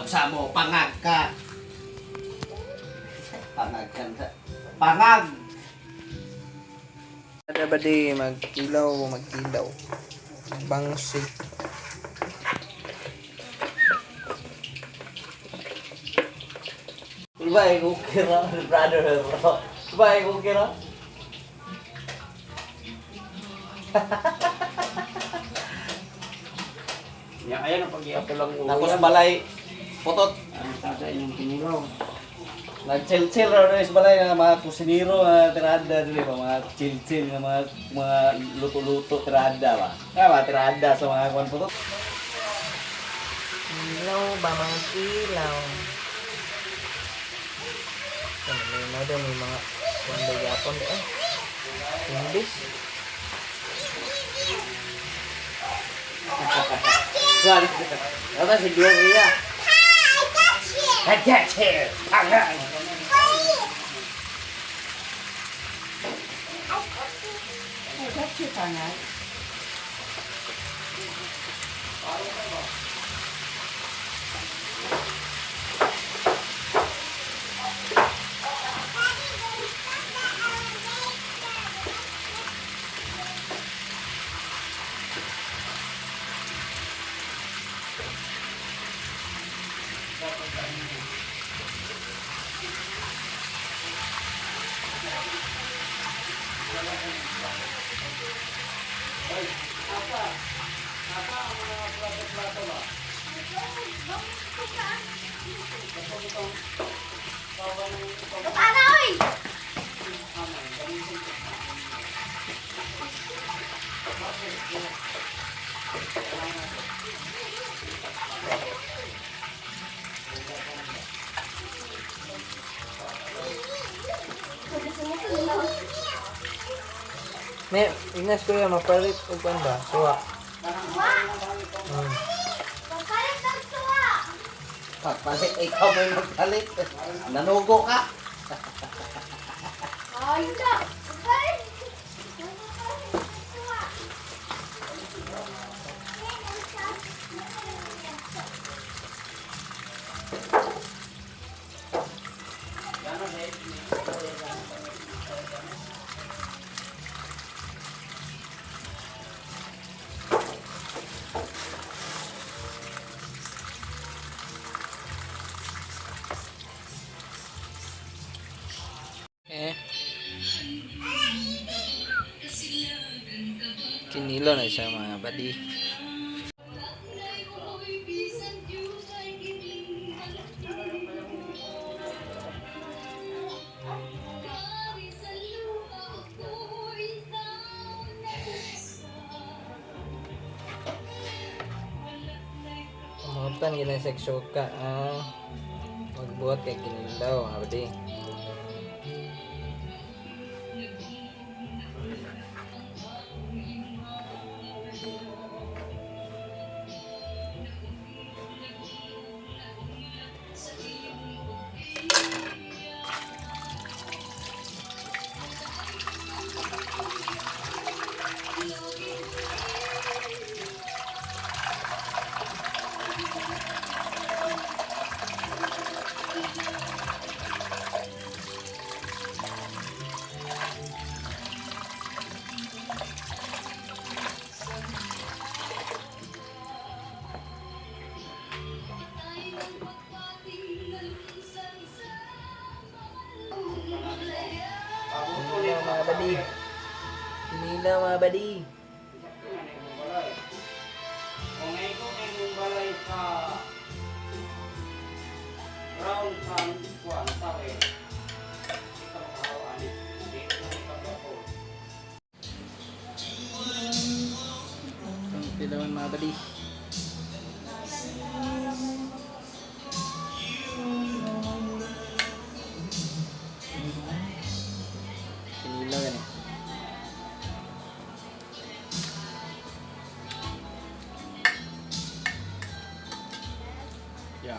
Unsa mo, pangag ka. Pangag ka na. Pangag! Ada ba di magkilaw, magkilaw. Bangsi. Diba, okay ra, brother, bro. Diba, okay ra? Ya, ayan ang pag-iapo lang ulo. Tapos balay, putot. Ang tasa inyong kinilaw. Nag-chill-chill ra rin sa balay nga mga kusinero nga tirada dili ba, mga chill-chill nga mga luto-luto tirada ba. Nga mga tirada sa mga kuan putot. Kilaw ba mga kilaw? Ano, may mga daw, may mga wanda yapon di eh. English. Ano si Gloria? I got you. Pangag. I got you, Pangag. Kapala, oy! May, Ignas kuya, mapalit og kuan ba? Suwa. Suwa! Papalit ng suwa! Pagpalit, ikaw may magpalit. Nanugo ka. Ay, na! Papalit! Papalit ng suwa! Eh. Kinilo na siya mga badi. Umutan gina sa suka ah. Magbuhat kay kinilaw mga badi. Kinilaw mga badi. Kinilaw mga badi. Kung ngayon ko kay mong balay sa round sa kuan tawe. Ikaw makahawa ani. Hindi ko ikaw. Ang pilawan mga badi. Kinilaw yan eh. Yeah.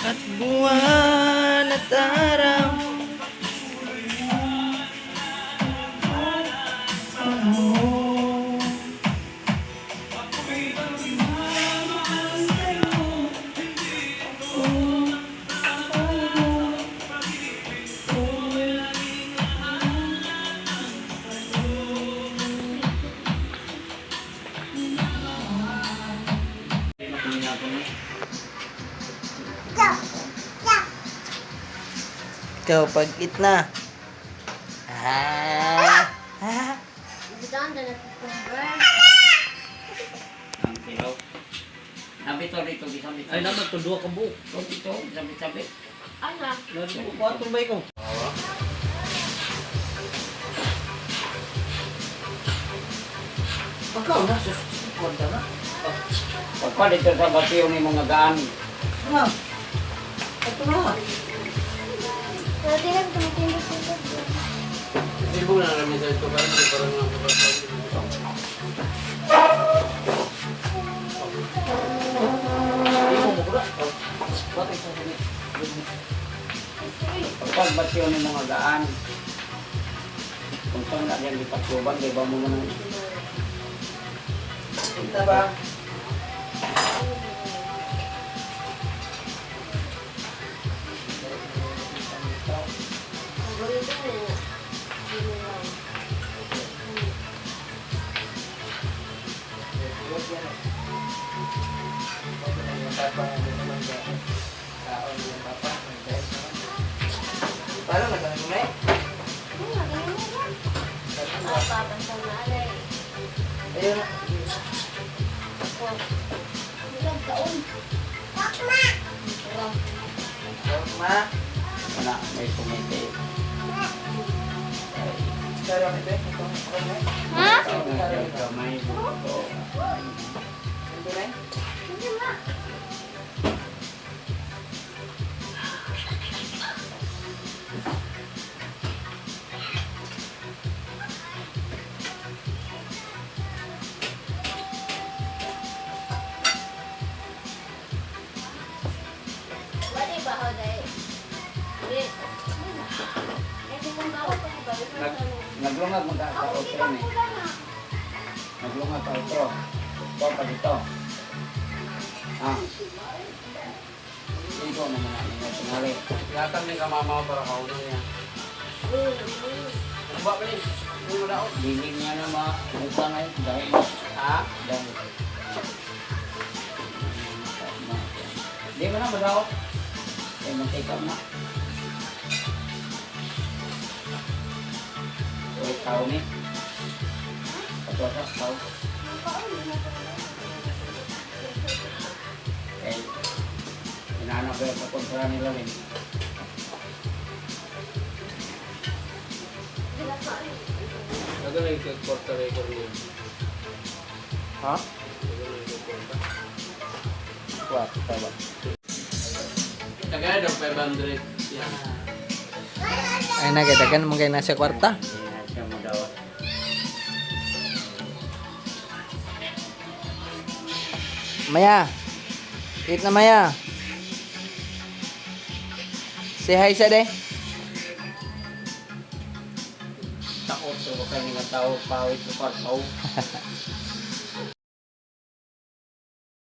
At buwan at araw. Ikaw, pag-it na. Ah. Ah. Butang na cucumber. Ang kilo. Nabito dito, gisabit. Ay naman to duha ka buok. Dito, sabit-sabit. Ana. Kuwato ba ikaw? Pagkaw na sus, kwanta na. Pagka dito sa batiyo ni mga gaan. Ano? Ito na. Dati lang tumitindog-tindog. Silbo na namin sa ito parang hindi parang lang kapag Di mo mukura. Bakit sa sini? Pagka batiyo ni mga gaan. Kung saan na yan ipatluban, di ba mo naman? Ito ba? Paborito na yun. Ginilaw. Paano na kami kumay? Ano nga, ganyan mo ba? Papa, basta naalay. Ayun. Ako. Bilang taon. Wow. Ma. Wala, may pumiti. Karo ito eh. Ito. Ito na. Ha? Kamay, buto. Ito na. Hindi ma. Wala ba ho dahil? Hindi. Eh, kung bawa pa ba? Naglungag Ako, magkakaotro hindi ni. pa pula na. Naglungag ka otro. Kuha pa dito. Ah. Ikaw naman ang ingat tingali. Yatang ni kamama para kauno niya. Ano ba ni? Ano mo daot? Dili niya na mabuka ngayon dahil Ha? dahil. Di mo na madaot. Kaya mag-take na. Uy, tao ni. Patuwa sa tao. Eh, inaanap ko yung sa kontra nila rin. Dagan na yung kwarta record niya. Ha? Dagan na yung kwarta. Kwarta ba? Tagay daw 500. Yan. Ay na, kaya mo kayo nasa kwarta. Hindi na siya madawat. Maya. Eat na Maya. Say hi sa de. Takot sa baka nga tao pawit sa kwarto.